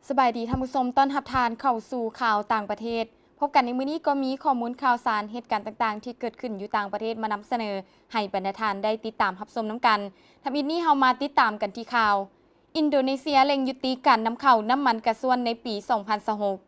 ສະບາຍດີທ່ານຜູ້ຊົມ, ຕ້ອນຮັບທ່ານເຂົ້າສູ່ຂ່າວຕ່າງປະເທດ. ພົບກັນໃນມື້ນີ້ກໍມີຂໍ້ມູນຂ່າວສານ, ເຫດການຕ່າງໆທີ່ເກີດຂຶ້ນຢູ່ຕ່າງປະເທດມານຳສະເໜີໃຫ້ບັນດາທ່ານໄດ້ຕິດຕາມຮັບຊົມນຳກັນ. ທຳອິດນີ້ເຮົາມາຕິດຕາມກັນທີ່ຂ່າວ ອິນໂດເນເຊຍເລັ່ງຢຸດຕິການນຳເຂົ້ານ້ຳມັນກາຊວນໃນປີສອງພັນຊາວຫົກ.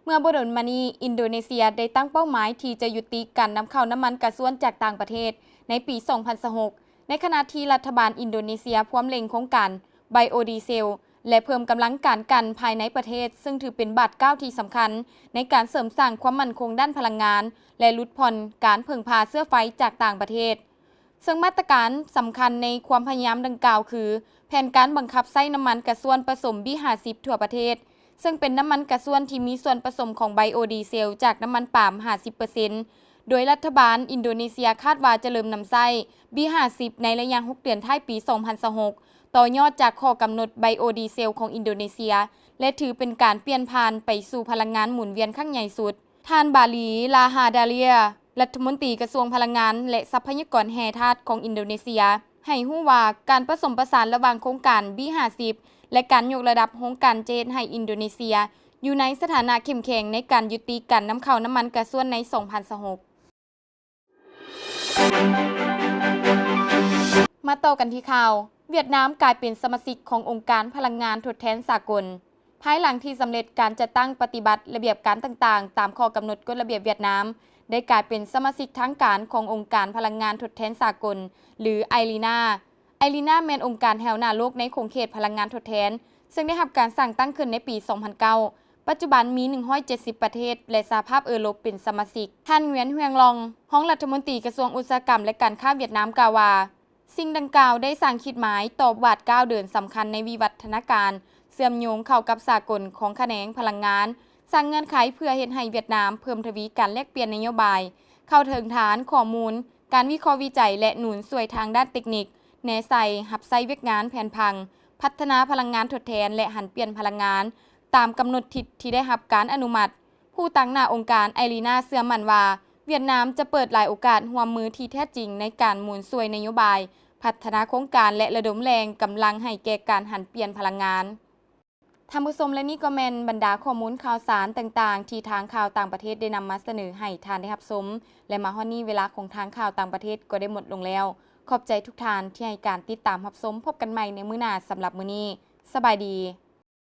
ເມື່ອບໍ່ດົນມານີ້, ອິນໂດເນເຊຍໄດ້ຕັ້ງເປົ້າໝາຍທີ່ຈະຢຸດຕິການນຳເຂົ້ານ້ຳມັນກາຊວນຈາກຕ່າງປະເທດໃນປີສອງພັນຊາວຫົກ, ໃນຂະນະທີ່ລັດຖະບານອິນໂດເນເຊຍພວມເລັ່ງໂຄງການໄບໂອດີເຊວ ແລະ ເພີ່ມກຳລັງການກັນພາຍໃນປະເທດ, ເຊິ່ງຖືເປັນບາດກ້າວທີ່ສຳຄັນໃນການເສີມສ້າງຄວາມໝັ້ນຄົງດ້ານພະລັງງານ ແລະ ຫຼຸດຜ່ອນການເພິ່ງພາເຊື້ອໄຟຈາກຕ່າງປະເທດ. ເຊິ່ງມາດຕະການສຳຄັນໃນຄວາມພະຍາຍາມດັ່ງກ່າວຄື ແຜນການບັງຄັບໃຊ້ນ້ຳມັນກາຊວນປະສົມບີຫ້າສິບທົ່ວປະເທດ, ເຊິ່ງເປັນນ້ຳມັນກາຊວນທີ່ມີສ່ວນປະສົມຂອງໄບໂອດີເຊວຈາກນ້ຳມັນປາມຫ້າສິບເປີເຊັນ, ໂດຍລັດຖະບານອິນໂດເນເຊຍຄາດວ່າຈະເລີ່ມນຳໃຊ້ບີຫ້າສິບໃນໄລຍະຫົກເດືອນທ້າຍປີສອງພັນຊາວຫົກ, ຕໍ່ຍອດຈາກຂໍ້ກຳນົດໄບໂອດີເຊວຂອງອິນໂດເນເຊຍ ແລະ ຖືເປັນການປ່ຽນຜ່ານໄປສູ່ພະລັງງານໝູນວຽນຄັ້ງໃຫຍ່ສຸດ. ທ່ານ ບາລີ ລາຮາດາເລຍ ລັດຖະມົນຕີກະຊວງພະລັງງານ ແລະ ຊັບພະຍາກອນແຮ່ທາດຂອງອິນໂດເນເຊຍ ໃຫ້ຮູ້ວ່າການປະສົມປະສານລະຫວ່າງໂຄງການບີຫ້າສິບ ແລະ ການຍົກລະດັບໂຮງການຈະເຮັດໃຫ້ອິນໂດເນເຊຍຢູ່ໃນສະຖານະເຂັ້ມແຂງໃນການຍຸຕິການນຳເຂົ້ານ້ຳມັນກາຊວນໃນສອງພັນຊາວຫົກ. ມາຕໍ່ກັນທີ່ຂ່າວ ຫວຽດນາມກາຍເປັນສະມາຊິກຂອງອົງການພະລັງງານທົດແທນສາກົນ. ພາຍຫຼັງທີ່ສຳເລັດການຈັດຕັ້ງປະຕິບັດລະບຽບການຕ່າງໆ ຕາມຂໍ້ກຳນົດກົດລະບຽບຫວຽດນາມ, ໄດ້ກາຍເປັນສະມາຊິກທາງການຂອງອົງການພະລັງງານທົດແທນສາກົນ ຫຼື ໄອຣີນາ. ໄອຣີນາແມ່ນອົງການແຖວໜ້າໂລກໃນຂົງເຂດພະລັງງານທົດແທນ, ເຊິ່ງໄດ້ຮັບການສ້າງຕັ້ງຂຶ້ນໃນປີສອງພັນເກົ້າ. ປັດຈຸບັນມີໜຶ່ງຮ້ອຍເຈັດສິບປະເທດ ແລະ ສະຫະພາບເອີຣົບເປັນສະມາຊິກ. ທ່ານ ຫວຽນ ຫວຽງລອງ ຮອງລັດຖະມົນຕີກະຊວງອຸດສາຫະກຳ ແລະ ການຄ້າຫວຽດນາມ ກ່າວວ່າ ສິ່ງດັ່ງກ່າວໄດ້ສ້າງຂີດໝາຍຕໍ່ບາດກ້າວເດີນສຳຄັນໃນວິວັດທະນາການ ເຊື່ອມໂຍງເຂົ້າກັບສາກົນຂອງຂະແໜງພະລັງງານ, ສ້າງເງື່ອນໄຂເພື່ອເຮັດໃຫ້ຫວຽດນາມເພີ່ມທະວີການແລກປ່ຽນນະໂຍບາຍ, ເຂົ້າເຖິງຖານຂໍ້ມູນ, ການວິເຄາະວິໄຈ ແລະ ໜູນຊ່ວຍທາງດ້ານເຕັກນິກ, ແນໃສ່ຮັບໃຊ້ວຽກງານແຜນຜັງ, ພັດທະນາພະລັງງານທົດແທນ ແລະ ຫັນປ່ຽນພະລັງງານ ຕາມກຳນົດທິດທີ່ໄດ້ຮັບການອະນຸມັດ. ຜູ້ຕາງໜ້າອົງການໄອຣີນາເຊື່ອໝັ້ນວ່າ ຫວຽດນາມຈະເປີດຫຼາຍໂອກາດຮ່ວມມືທີ່ແທ້ຈິງໃນການໝູນຊ່ວຍນະໂຍບາຍ, ພັດທະນາໂຄງການ ແລະ ລະດົມແຫຼ່ງກຳລັງໃຫ້ແກ່ການຫັນປ່ຽນພະລັງງານ. ທ່ານຜູ້ຊົມ ແລະ ນີ້ກໍແມ່ນບັນດາຂໍ້ມູນຂ່າວສານຕ່າງໆ ທີ່ທາງຂ່າວຕ່າງປະເທດໄດ້ນຳມາສະເໜີໃຫ້ທ່ານໄດ້ຮັບຊົມ ແລະ ມາຮອດນີ້ເວລາຂອງທາງຂ່າວຕ່າງປະເທດກໍໄດ້ໝົດລົງແລ້ວ. ຂອບໃຈທຸກທ່ານທີ່ໃຫ້ການຕິດຕາມຮັບຊົມ. ພົບກັນໃໝ່ໃນມື້ໜ້າ. ສຳລັບມື້ນີ້, ສະບາຍດີ.